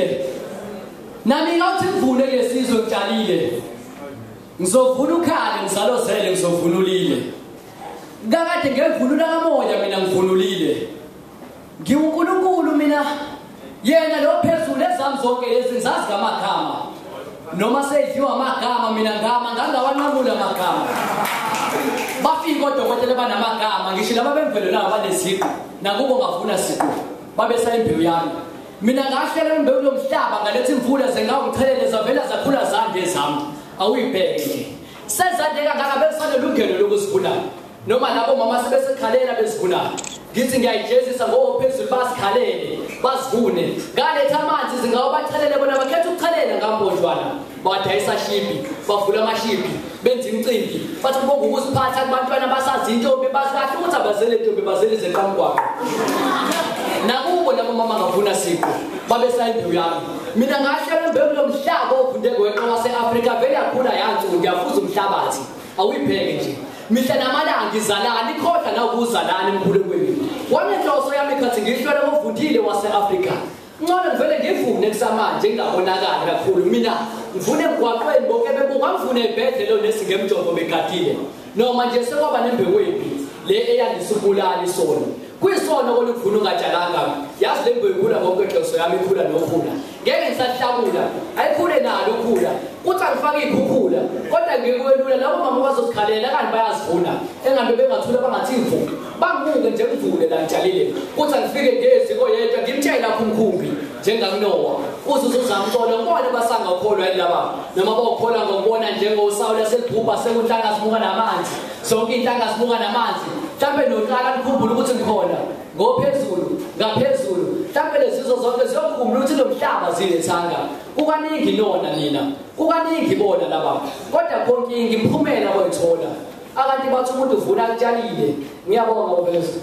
Ngitshalile. Nami ngawuthi ngivune kulesizwe ngitshalile. Ngizovuna ukhale ngizalozele ngizovunulile. Kakade ngevunula kamoya mina ngivunulile. NgiwuNkulunkulu mina yena lo phezulu ezami zonke lezi ngizazi ngamagama. Noma seyidliwa amagama mina ngama ngangawanqamula amagama. Bafika odokotela banamagama ngisho laba bemvelo nabo baneziqu nakubo ngavuna siqu babesa imbewu yami. Mina ngahlela imbewu lomhlaba ngaletha imvula zengawungichelele zavela zakhula zande ezami. Awuyibheke nje. Sezande kangaka besanelungelo lokuzivuna. Noma labo mama sebesekhalela bezivuna. Ngithi ngiyayijezisa ngophezulu basikhalele bazivune. Ngaletha amanzi zingawabachelele bona bakhetha ukuchelela ngambonjwana. Badayisa shipi, bavula amashipi, benza imicimbi. Bathi kubonga ukuziphatha kubantwana basazi intombi bazi kahle ukuthi abazele intombi bazele izenqamgwaqo. Nakubo labo mama ngavuna siqu babesa imbewu yami. Mina ngahlela imbewu lomhlaba ovunde ngweqa wase-Afrika vele yakhula yansundu yafuza umhlabathi. Awuyibheke nje. Mihla namalanga izalana ikhohlwa nawukuzalana emkhulekweni. Wanenhloso yami khathi ngihlwele ovundile wase-Afrika. Ngcono ngivele ngivune kusamanje ngingabonakali kakhulu. Mina ngivune emgwaqweni bonke bebuka ngivune ebhedlela nesingemjovo begadile. Noma nje sekwaba nembewu embi le eyandisa ukubulala isono. Kuyisono oluvuna ungatshalanga. Yazi le mbewu ikhula ngokwexoso yami ikhula nokhula. Ngeke ngisahlakula, ayikhule nalo ukhula. Kuthi angifake ikhukhula, kodwa ngikuwelula labo mama bazosikhalela kanti bayazivuna. Engabe bengathula bangathi imvuke. Bangibuke nje ngivule la ngitshalile. Kuthi angifike ngeziko yedwa ngimtshele lapho umkhumbi njengakuNowa. Uze uzamthola ngibone basangakholwa yini laba. Noma bawukholwa ngokubona njengoSawula selibhubha sekunhlanga simuka namanzi. Sonke inhlanga simuka namanzi. Mhlambe noqala nikhumbule ukuthi ngikhona ngophezulu ngaphezulu. Mhlambe lezizwe zonke ziyokhumbula ukuthi lo mhlaba zilethanga. Kukaningi nona nina, kukaningi bona laba. Kodwa konke imphumela boyithola. Akanti bathi umuntu uvuna akutshalile. Ngiyabonga ngophezulu.